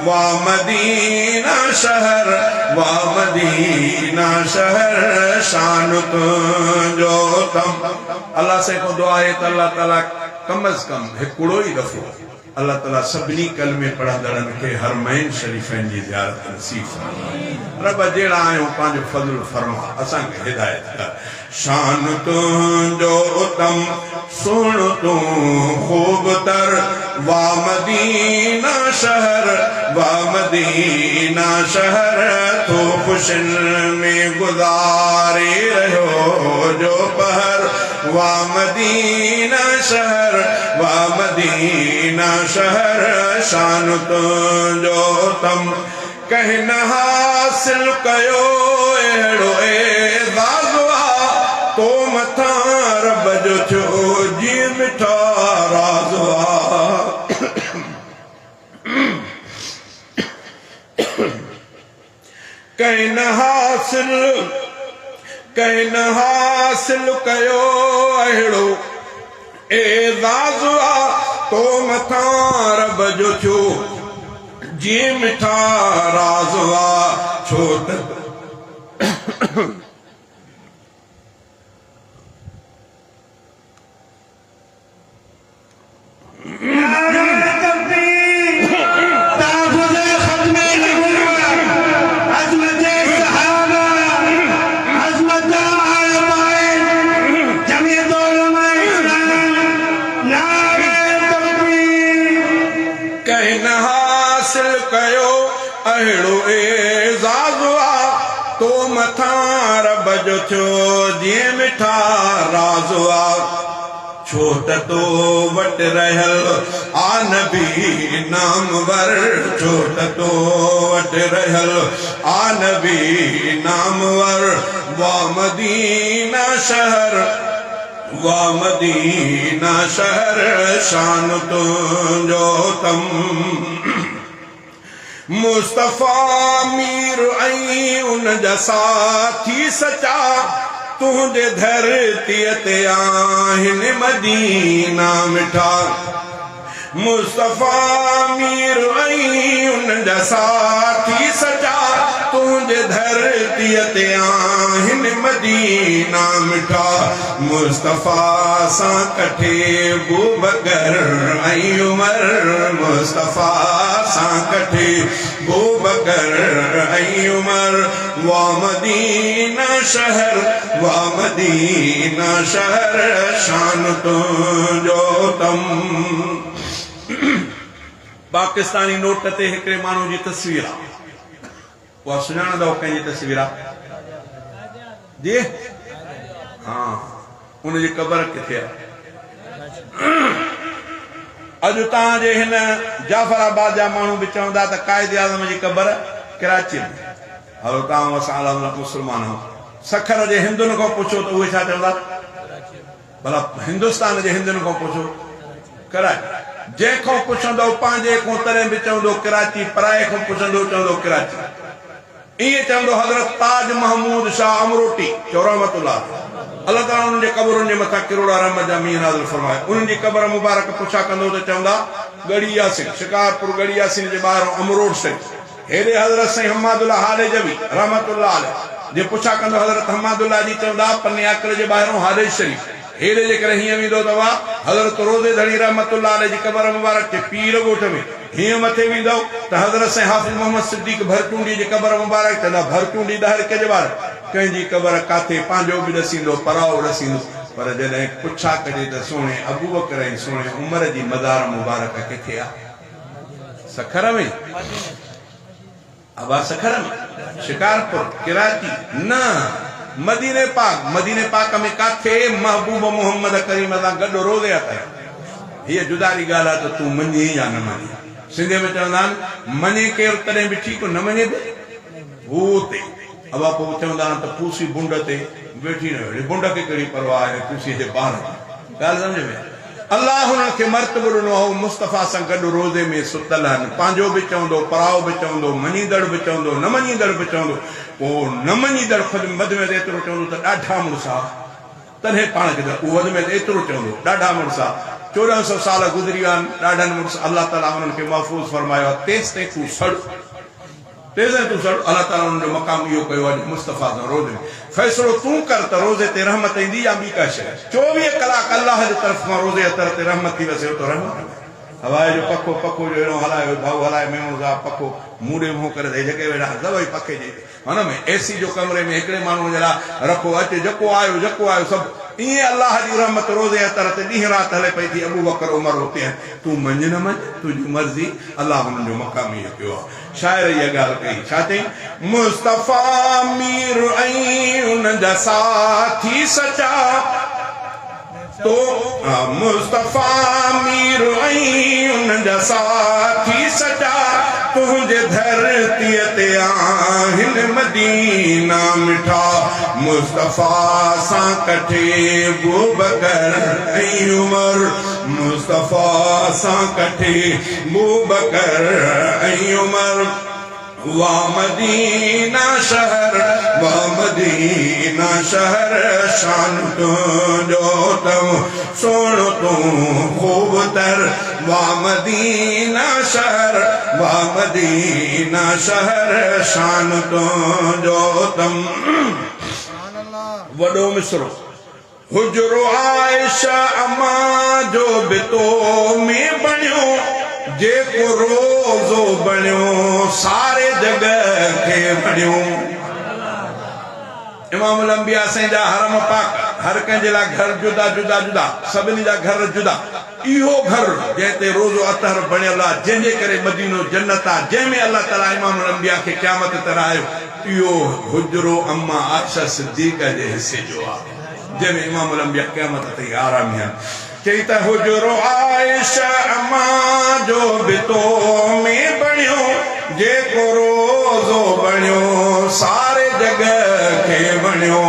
وا مدينه شهر، وا مدينه شهر، شان تنهنجو اتم. الله سائين کان دعا آهي ته الله تعالي ڪم از ڪم هڪڙو ئي دفعو الله تعالي سڀني ڪلمي پڙهندڙن کي حرمين شريفين جي زيارت نصيب فرمائي. رب جهڙا آهيون پنهنجو فضل فرما اسان کي هدايت ڪر. شان تنهنجو اتم سهڻو تون خوب تر وا مدينه شهر وا مدينه شهر ٿو خوشين ۾ گذاري رهيو جو پهر وا مدينه شهر وا مدينه شهر شان تنهنجو اتم ڪنهن نه حاصل ڪيو اهڙو اعزاز آ تو مٿان رب جو ٿيو جيئن مٺا راز آ. ڪنهن نه حاصل ڪنهن نه حاصل ڪيو اهڙو اعزاز آ تو مٿان رب جو ٿيو جيئن مٺا راز آ ڇو ته. نعرہ تکبیر تحفظ ختم نبوت عظمت صحابه عظمت اهل بیت جمعیت علماء اسلام نعرہ تکبیر. ڪنهن نه حاصل ڪيو اهڙو اعزاز آ تو مٿان رب جو ٿيو جيئن مٺا راز آ. ڇو ته تو وٽ رهيل آ نبي نامور ڇو ته تو وٽ رهيل آ نبي نامور وا مدينه شهر وا مدينه شهر شان تنهنجو تم مصطفيٰ مير ۽ ان جا ساٿي سچا تنهنجي ڌرتيء تي آهن مدينا مٺا مصطفيٰ مير ۽ ان جا ساٿي سچا تنهنجي ڌرتيء تي آهن مدينا مٺا مصطفيٰ سان ڪٺي بوبڪر ۽ عمر مصطفيٰ سان ڪٺي بوبڪر ۽ عمر وا مدينه شهر وا مدينه شهر شان تنهنجو تم. پاڪستاني نوٽ تي هڪڙي ماڻهو جي تصوير آ. اها سڃاڻندؤ ڪنهن جي تصوير آ؟ جي ها ان جي قبر ڪٿي آ؟ اڄ توهان جي هن جعفر آباد جا ماڻهو به چوندا ته قائد اعظم جي قبر ڪراچيء ۾. هلو توهان اسان الحمدلله مسلمان آهيون. سکر جي هندن کان پڇو ته اهي ڇا چوندا؟ ڀلا هندستان جي هندن کان پڇو ڪراچي جنهن کان پڇندؤ پنهنجي کان تڏهن به چوندو ڪراچي پرائي کان پڇندو چوندو ڪراچي ائين چوندو حضرت تاج محمود شاهه امروٽي چئو رحمت الله عليه الله تعالي انهن جي قبرن جي مٿان ڪروڙا رحمت جا مينهن نازل فرمائي انهن جي قبر مبارڪ پڇا ڪندو ته چوندا ڳڙهي ياسين شڪارپور ڳڙهي ياسين جي ٻاهران امروٽ شريف هيڏي حضرت سائين حماد الله هاليجوي رحمة الله عليه جي پڇا ڪندو حضرت حماد الله جي چوندا پني عاقل جي ٻاهرون هاليج شريف هيڏي جيڪڏهن هيئن ويندو ته اها حضرت روضي ڌڻي رحمة الله عليه جي قبر مبارڪ تي پير ڳوٺ ۾ هيئن مٿي ويندؤ ته حضرت سائين حافظ محمد صديق ڀرچونڊي جي قبر مبارڪ چوندا ڀرچونڊي ڏهرڪي جي ٻاهر ڪنهن جي قبر ڪاٿي پنهنجو به ڏسيندو پرائو به ڏسيندو پر جڏهن پڇا ڪجي ته سهڻي ابوبڪر ۽ سهڻي عمر جي مزار مبارڪ ڪٿي آ؟ سکر ۾؟ ابا سکر ۾؟ شڪارپور؟ ڪراچي؟ نه مديني پاڪ، مديني پاڪ ۾ ڪاٿي محبوب محمد ڪريم سان گڏ روضي اٿئي. هيء جداري ڳالهه آهي ته تون مڃين يا نه مڃين. سنڌيء ۾ چوندا آهن، مڃي ڪير تڏهن به ٺيڪ، نه مڃي به هو تي. ابا پوء چوندا آهن ته پوسي بنڊ تي ويٺي نه ويٺي، بنڊ کي ڪهڙي پرواهه آهي پوسيء جي پار جي. ڳالهه سمجهه ۾ آئي. الله هنن کي مرتبو ڏنو هو مصطفيٰ سان گڏ روضي ۾ ستل هن. پنهنجو به چوندو، پرائو به چوندو، مڃيندڙ به چوندو، نه مڃيندڙ به چوندو. پوء نه مڃيندڙ خود وڌ ۾ وڌ ايترو چوندو ته ڏاڍا مڙس ها. تڏهن پاڻ کي ته اهو وڌ ۾ وڌ ايترو چوندو، ڏاڍا مڙس ها. 14 سو سال گذري ويا آهن، ڏاڍن مڙس الله تعاليٰ انهن کي محفوظ فرمايو آهي، تيستائين تون سڙ، تيستائين تون سڙ، الله تعاليٰ انهن جو مقام اهو ڪيو آهي جو مصطفيٰ سان روزي ۾ فيصلو تون ڪر ته روزي تي رحمت ايندي يا ٻي ڪا شيء. 24 ڪلاڪ الله جي طرف کان روزي اطهر تي رحمت ٿي وسي اتو رحمت نه. هوائي جو پکو، پکو جو هيڏانهن هلايو، ڀائو هلائي ميمڻ صاحب پکو مون ڏي منهن ڪري ته هي جيڪي ويٺا آهن سڀئي پکي جي هن ۾ اي سي جو ڪمري ۾ هڪڙي ماڻهوء جي لاء رکو اچ جيڪو آيو جيڪو آيو سڀ ائين الله جي رحمت روزي اطهر تي ڏينهن رات هلي پئي ٿي ابوبڪر عمر اتي آهن تون مڃ نه مڃ تنهنجي مرضي الله هنن جو مقام اهو ڪيو آهي شاعر اها ڳالهه ڪئي ڇا چئين مصطفيٰ مير ۽ ان جا ساٿي سچا تو مصطفيٰ مير ۽ ان جا ساٿي سچا تنهنجي ڌرتيء تي آهن مدينا مٺا مصطفيٰ سان ڪٺي بوبڪر ۽ عمر مصطفيٰ سان ڪٺي بوبڪر ۽ عمر وا مدينه شهر وا مدينه شهر شان تنهنجو تون سهڻو تون خوب تر وا مدينه شهر وا مدينه شهر شان تنهنجو تون وڏو مصرو حجرو عائشه امان جو به تو ۾ بڻيو، جيڪو روضو بڻيو ساري جڳ کي وڻيو. امام الانبياء سائين جا حرم پاڪ، هر ڪنهن جي لاء گهر جدا جدا جدا، سڀني جا گهر جدا. اهو گهر جنهن تي روضو اطهر بڻيل آ، جنهن جي ڪري مدينو جنت آ، جنهن ۾ الله تعاليٰ امام الانبياء کي قيامت تي رهايو، اهو حجرو اما عائشه صديقه جي حصي جو آ، جنهن ۾ امام الانبياء قيامت تائين آرامي آهن. چئي ته حجرو عائشه اما جو به تو ۾ بڻيو، جيڪو روضو بڻيو ساري جڳ کي وڻيو،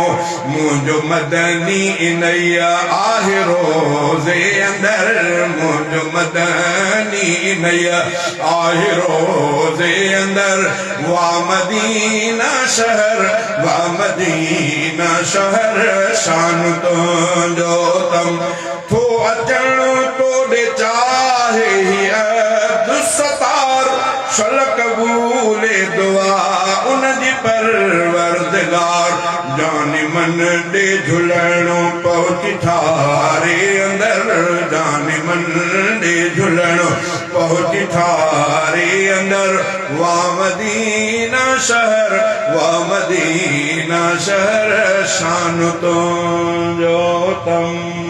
منهنجو مدني انهيء آهي روضي اندر، منهنجو مدني انهيء آهي روضي اندر. وا مدينه شهر وا مدينه شهر شان تنهنجو تم ٿو اچڻ توڏي چاهي هي عبدالستار شل قبولي دعا ان جي پروردگار جان من ڏي جهلڻو پهچي ٺاري اندر جان من ڏي جهلڻو پهچي ٺاري اندر وا مدينه شهر وا مدينه شهر شان تنهنجو تم.